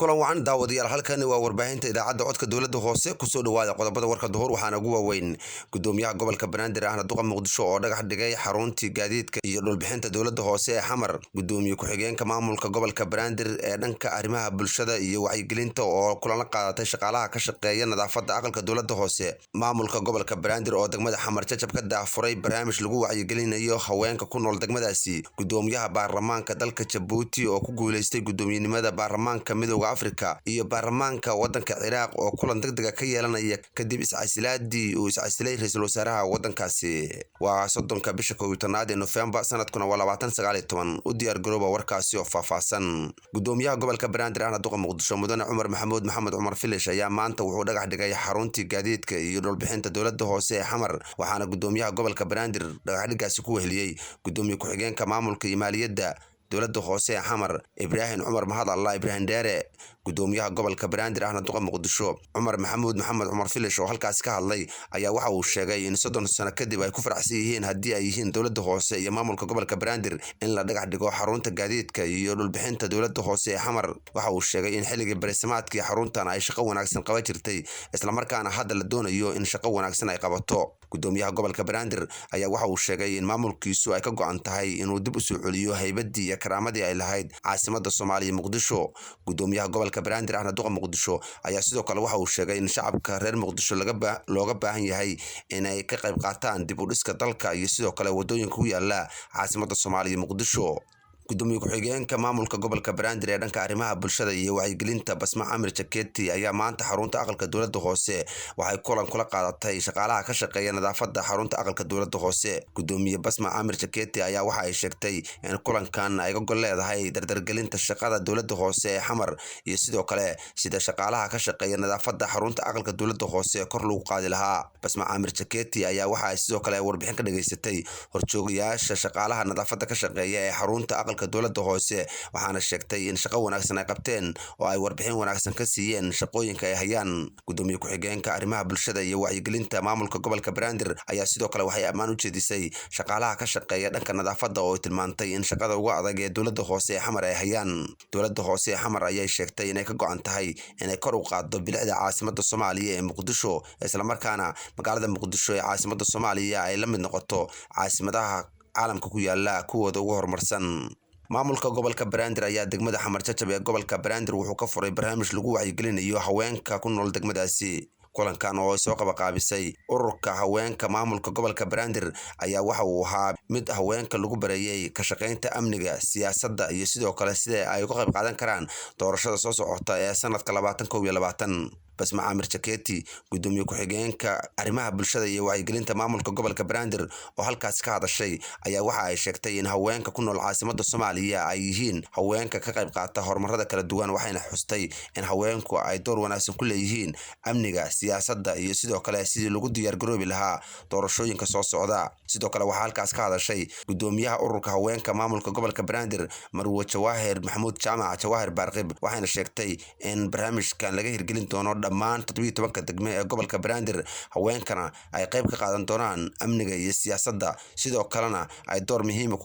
Kulan wacan daawadayaal, halkani waa warbaahinta idaacadda codka dowladda hoose. Kusoo dhawaada qodobada warka duhur. Waxaana ugu waaweyn gudoomiyaha gobolka Banaadir ahna duqa Muqdisho oo dhagax dhigay xaruntii gaadiidka iyo dhulbixinta dowladda hoose ee Xamar. Gudoomiye ku-xigeenka maamulka gobolka Banaadir ee dhanka arrimaha bulshada iyo wacyigelinta oo kulan la qaadatay shaqaalaha ka shaqeeya nadaafadda aqalka dowladda hoose. Maamulka gobolka Banaadir oo degmada Xamar Jajab ka daafuray barnaamij lagu wacyigelinayo haweenka ku nool degmadaasi. Gudoomiyaha baarlamaanka dalka Jabuuti oo ku guuleystay gudoomiyenimada baarlamaanka Midowga Afrika iyo baarlamaanka wadanka Ciraaq oo kulan degdega ka yeelanaya kadib iscasilaadii uu iscasilay ra-iisul wasaaraha wadankaasi. Waa 30-ka bisha 11aad ee Nofembar, sanadkuna waa 2019. U diyaar garooba warkaasi oo faahfaahsan. Gudoomiyaha gobolka Banaadir ahna duqa Muqdisho mudane Cumar Maxamuud Maxamed Cumar Filish ayaa maanta wuxuu dhagax dhigay xaruntii gaadiidka iyo dhulbixinta dowladda hoose ee Xamar. Waxaana gudoomiyaha gobolka Banaadir dhagaxdhigaasi ku weheliyey gudoomiye ku-xigeenka maamulka iyo maaliyadda dowladda hoose ee Xamar Ibraahim Cumar Mahad Allah Ibraahim Dheere. Gudoomiyaha gobolka Banaadir ahna duqa Muqdisho Cumar Maxamuud Maxamed Cumar Filish oo halkaasi ka hadlay ayaa waxa uu sheegay in 30 sano kadib ay ku faraxsan yihiin haddii ay yihiin dowladda hoose iyo maamulka gobolka Banaadir in la dhagax dhigo xarunta gaadiidka iyo dhulbixinta dowladda hoose ee Xamar. Waxa uu sheegay in xilligii barisamaadkii xaruntan ay shaqo wanaagsan qaban jirtay, islamarkaana hadda la doonayo in shaqo wanaagsan ay qabato. Gudoomiyaha gobolka Banaadir ayaa waxa uu sheegay in maamulkiisu ay ka go'an tahay inuu dib u soo celiyo haybaddii iyo karaamadii ay lahayd caasimadda Soomaaliya Muqdisho. Gudoomiyaha gobolka Banaadir ahna duqa Muqdisho ayaa sidoo kale waxa uu sheegay in shacabka reer Muqdisho looga baahan yahay inay ka qayb qaataan dib u dhiska dalka iyo sidoo kale wadooyinka ku yaala caasimadda Soomaaliya Muqdisho. Gudoomiye ku-xigeenka maamulka gobolka Banaadir ee dhanka arrimaha bulshada iyo wacyigelinta Basma Camir Jaketi ayaa maanta xarunta aqalka dowladda hoose waxay kulan kula qaadatay shaqaalaha ka shaqeeya nadaafadda xarunta aqalka dowladda hoose. Gudoomiye Basma Camir Jaketi ayaa waxa ay sheegtay in kulankan ay gol leedahay dardargelinta shaqada dowladda hoose ee Xamar iyo sidoo kale sida shaqaalaha ka shaqeeya nadaafadda xarunta aqalka dowladda hoose kor lagu qaadi lahaa. Basma Camir Jaketi ayaa waxa ay sidoo kale warbixin ka dhageysatay horjoogayaasha shaqaalaha nadaafadda ka shaqeeya ee xarunta aqalka dowladda hoose, waxaana sheegtay in shaqo wanaagsan ay qabteen oo ay warbixin wanaagsan ka siiyeen shaqooyinka ay hayaan. Gudoomiye ku-xigeenka arrimaha bulshada iyo wacyigelinta maamulka gobolka Banaadir ayaa sidoo kale waxay ammaan u jeedisay shaqaalaha ka shaqeeya dhanka nadaafadda oo ay tilmaantay in shaqada ugu adag ee dowladda hoose ee Xamar ay hayaan. Dowladda hoose ee Xamar ayay sheegtay inay ka go'an tahay inay kor u qaaddo bilicda caasimadda Soomaaliya ee Muqdisho, islamarkaana magaalada Muqdisho ee caasimadda Soomaaliya ay la mid noqoto caasimadaha caalamka ku yaala kuwooda ugu horumarsan. Maamulka gobolka Banaadir ayaa degmada Xamar Jajab ee gobolka Banaadir wuxuu ka furay barnaamij lagu wacyigelinayo haweenka ku nool degmadaasi. Kulankan oo ay soo qabaqaabisay ururka haweenka maamulka gobolka Banaadir ayaa waxa uu ahaa mid haweenka lagu bareeyay ka shaqeynta amniga, siyaasadda iyo sidoo kale sida ay uga qayb qaadan karaan doorashada soo socota ee sanadka 2021. Basma Camir Jaketi, gudoomiye ku-xigeenka arrimaha bulshada iyo wacyigelinta maamulka gobolka Banaadir oo halkaasi ka hadashay ayaa waxa ay sheegtay in haweenka ku nool caasimadda Soomaaliya ay yihiin haweenka ka qayb qaata horumarada kala duwan, waxayna xustay in haweenku ay door wanaagsan ku leeyihiin amniga, siyaasadda iyo sidoo kale sidii lagu diyaar garoobi lahaa doorashooyinka soo socda. Sidoo kale waxaa halkaas ka hadashay gudoomiyaha ururka haweenka maamulka gobolka Banaadir Marwo Jawaahir Maxamuud Jaamac Jawaahir Baarqib, waxayna sheegtay in barnaamijkan laga hirgelin doono dhammaan 17-ka degme ee gobolka Banaadir, haweenkana ay qayb ka qaadan doonaan amniga iyo siyaasadda, sidoo kalena ay door muhiima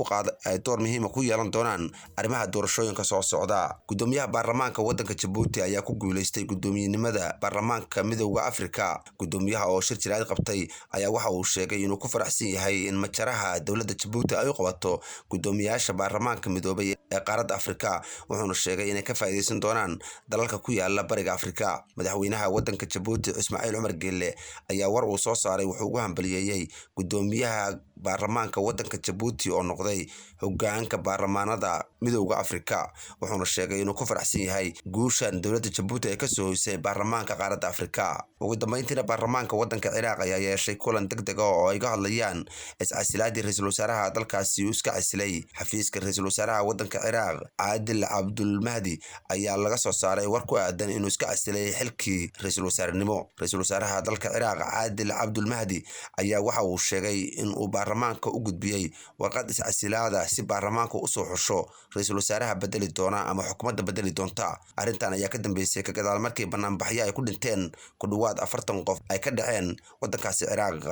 ku yeelan doonaan arrimaha doorashooyinka soo socda. Gudoomiyaha baarlamaanka wadanka Jabuuti ayaa ku guuleystay gudoomiyenimada baarlamaanka Midowga Afrika. Gudoomiyaha oo shir jiraad qabtay ayaa waxa uu sheegay inuu ku faraxsan yahay in majaraha dowladda Jabuuti ay u qabato gudoomiyaasha baarlamaanka midoobay ee qaaradda Afrika, wuxuuna sheegay inay ka faa'iideysan doonaan dalalka ku yaala bariga Afrika. Madaxweynaha wadanka Jabuuti Ismaaciil Cumar Geelle ayaa war uu soo saaray wuxuu ugu hambaliyeeyay gudoomiyaha baarlamaanka wadanka Jabuuti oo noqday hogaanka baarlamaanada Midowga Afrika, wuxuuna sheegay inuu ku faraxsan yahay guushan dowladda Jabuuti ay ka soo hoysay baarlamaanka qaaradda Afrika. Ugu dambeyntiina baarlamaanka wadanka Ciraaq ayaa yeeshay kulan degdeg ah oo ay ga hadlayaan iscasilaadii ra-iisul wasaaraha dalkaasi uu iska casilay. Xafiiska ra-iisul wasaaraha wadanka Ciraaq Caadil Cabdulmahdi ayaa laga soo saaray war ku aadan inuu iska casilay xilkii ra-iisul wasaarenimo. Ra-iisul wasaaraha dalka Ciraaq Caadil Cabdulmahdi ayaa waxa uu sheegay in uu baarlamaanka u gudbiyey warqad iscasilaada si baarlamaanka usoo xusho ra-iisul wasaaraha bedeli doona ama xukuumadda bedeli doonta. Arrintan ayaa ka dambeysay ka gadaal markii banaanbaxyo ay ku dhinteen ku dhawaad 40 qof ay ka dhaceen wadankaasi Ciraaq.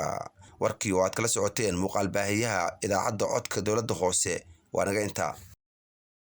Warkii oo aad kala socoteen muuqaal baahiyaha idaacadda codka dowladda hoose waa naga intaa.